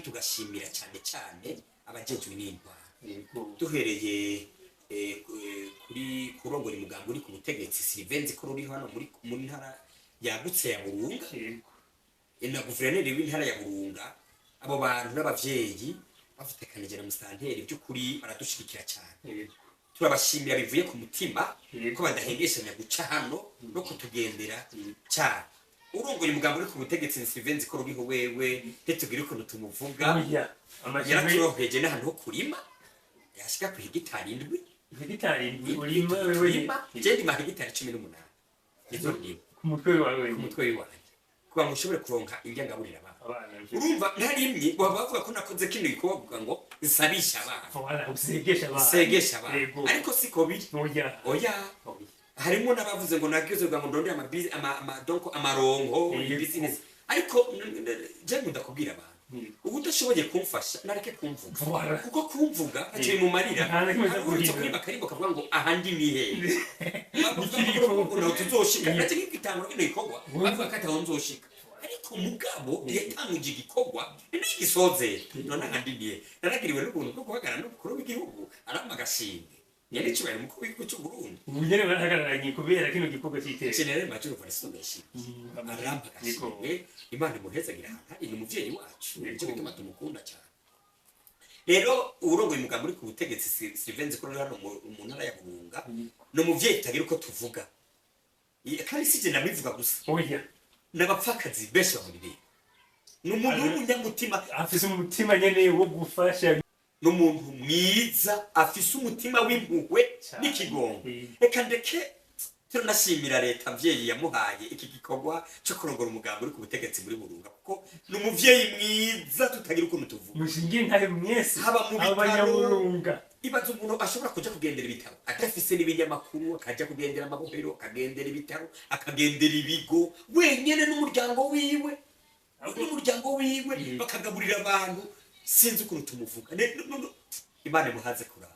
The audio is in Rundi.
Tugashimira cyane cyane abajejwe n'intwaro, duhereye kuri kurongora umugambi uri ku butegetsi, Sylvain ko ruri hano muri ntara yagutse ya Burunga, na guverineri w'intara ya Burunga. Abo bantu n'abavyeyi bafitekanije na musitanteri, by'ukuri baradushigikira cyane. Turabashimira bivuye ku mutima ko badahengeshanya guca hano no kutugendera cyane. Urongoye umugambi uri ku butegetsi, Sylvain ko ruriho, wewe ntitugire ukuntu tumuvuga. Oya, amashimwe. Yaraturoheje n'ahantu ho kurima, yashika ku hegitari 7. Hegitari 7 urima wewe? Turima, je ndima hegitari 18 nizo ndima. Ku mutwe wawe? Ku mutwe w'iwanjye, kugira ngo ushobore kuronka indya ngaburira abana. Abana. Urumva ntarimye, baba bavuga ko nakoze kino gikorwa bavuga ngo nsabisha abana. Voilà, usegesha abana. Nsegesha abana. Ariko siko biri. Oya. Oya, harimo n'abavuze ngo nagize ngo ndondere donc amaronko, business, ariko je nkunda kubwira abantu, ubu udashoboye kumfasha nareke kumvuga, kuko kumvuga ntacyo bimumarira. Nta na kimwe Hari uretse cyo kuririmba akarimbo kavuga ngo aha ndi ni hehe, bavuga ngo naho tuzoshika. Nacyo nk'igitangura kino gikorwa bavuga ko ataho nzoshika, ariko mugabo yatanguje igikorwa n'igisozera. None aha ndi ni hehe? Naragiriwe n'ubuntu bwo guhagarara n'umukuru w'igihugu, arampa agashimwe, yari icyubahiro umukuru w'igihugu cy'u Burundi. Ubu nyene barahagararanye kubera kino gikorwa c'iteka. Général Major Evariste Ndayishimiye arampa agashimwe. Imana imuhezagira ahantu hari, ni umuvyeyi wacu, nicyo gituma tumukunda cyane. Rero urongoye umugambi uri ku butegetsi, Sylvain ko uri hano mu ntara ya Burunga, ni umuvyeyi tutagira uko tuvuga. Kandi si je ndabivuga gusa, Oya. n'abapfakazi benshi bamuririmba. Ni umuntu w'umunyamutima. Afise umutima nyene wo gufasha. Ni umuntu mwiza, afise umutima w'impuhwe n'ikigongo. Reka ndeke, turanashimira leta mvyeyi yamuhaye iki gikorwa cyo kurongora umugambi uri ku butegetsi muri Burunga, kuko ni umuvyeyi mwiza tutagira ukuntu tuvuga. Mushingiye ntahe mwese. Haba mu bitaro. Abanyaburunga. Ibaza umuntu ashobora kuja kugendera ibitaro adafise n'ibinyamakuru, akaja kugendera amabohero, akagendera ibitaro, akagendera ibigo wenyene n'umuryango wiwe, bakagaburira abantu. Sinzi ukuntu tumuvuga. Imana imuhaze kuraba.